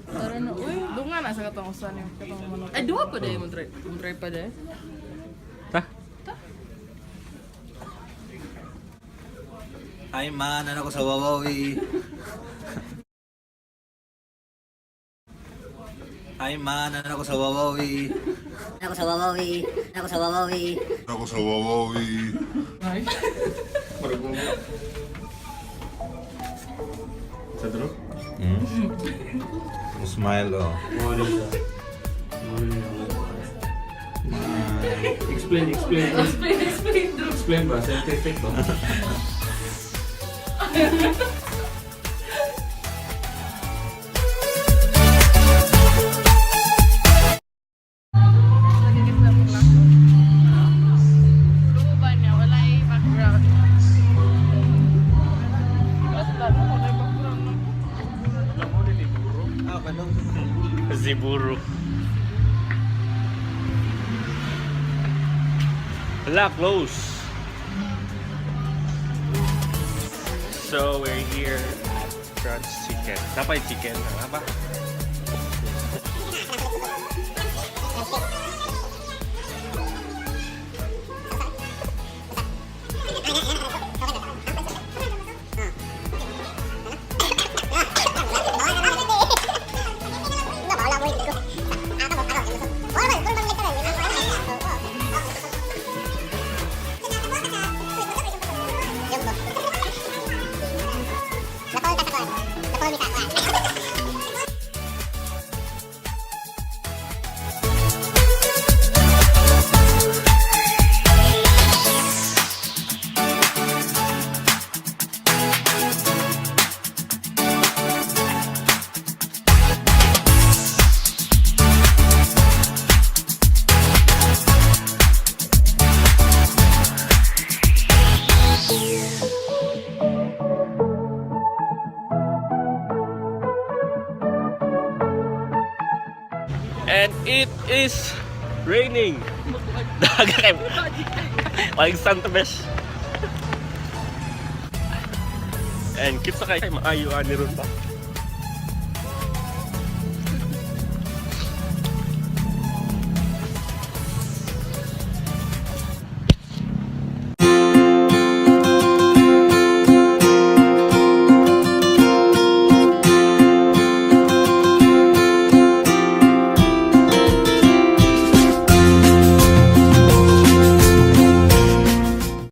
Tara na, uy. Dunga na sa katong usan yung katong manok. Ay, duha pa dahil mo try. Mo try pa dahil. Ta? Ay man, ano ko sa Wawawi. Ay man, ano ko sa Wawawi. Ako sa Wawawi. Ako sa Wawawi. Ako sa Wawawi. Ay. Sa dro? Smile oh. Explain, explain. Explain, explain, Drew. Explain ba? Scientific ba? Luban niya, wala yung background. Basta, wala yung background, no? Ah, kanong Ziburo. Wala, close. So, we're here at Crunch Chicken. Napay chicken, nga ba? And it is raining. Daga kay. Walang Santa Besh. And kitsa kay maayo ani ron ba?